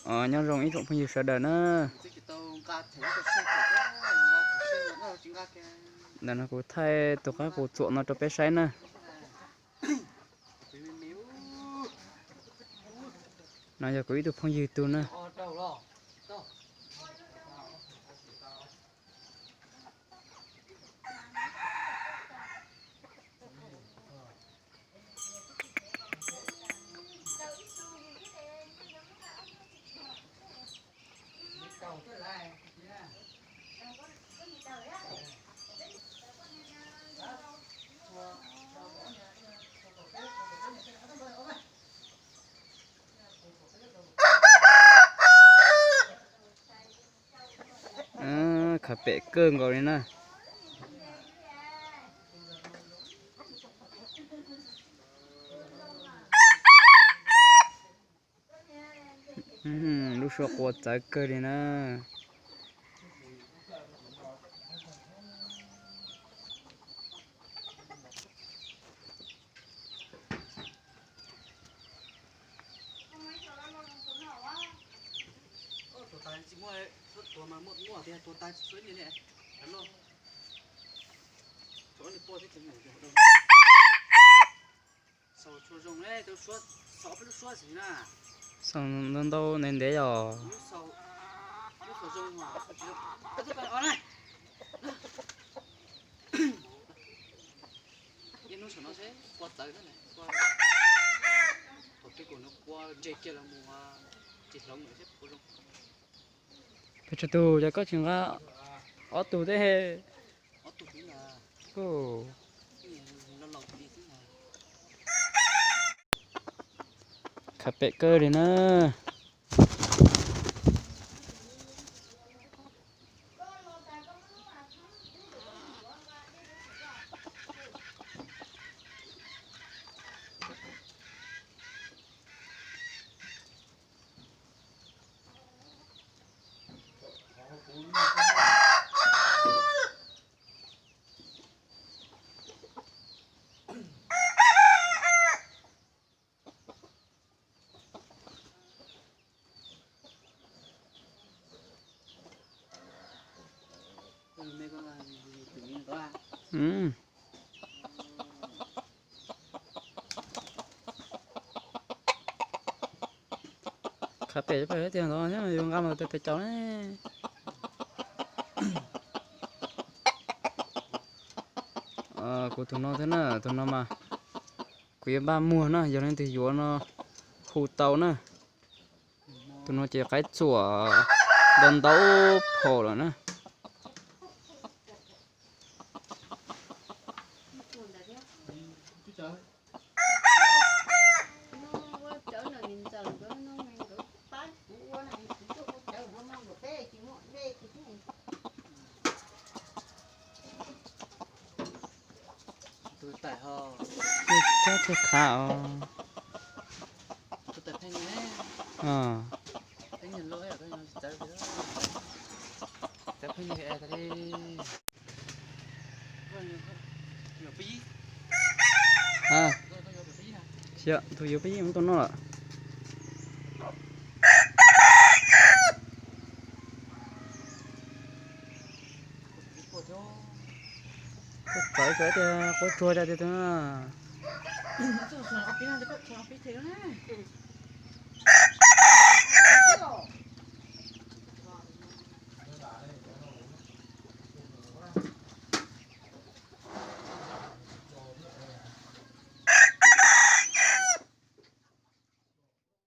Nyob zoo ib tsoom phooj ywg sawv daws na. Ntawm no kuv thaij tus qaib qus txuam no rau peb saib na. No yog kuv ib tug phooj ywg tug na. Khav pem kawg nkaus li na. Lub suab qua txawv kawg li na. Xaus ntau ntau ntev ntev yog. Pes tsawg tus ces koj tsis nqa ob tug thiab? Khav pem kawg li na. Khav pem pem tiag ntawd thiab yuav nqa los pem caum ne. Kuv tus no thiab na, tus no mas kuv yuav npaj muag na, yog leej twg yuav no hu tau na. Tus no ces qaib txuam ntau ntau phom lawm na. Tus tais ho. Tus tais khav os. Tus tais pheej ne. Pheej niag loj ib yam koj no tsis txawv li. Txawv pheej niag es tas li. Tus yuav peb yeej mus tau noj lawm. Txawv txawv tias quav tsuag tiag tiag.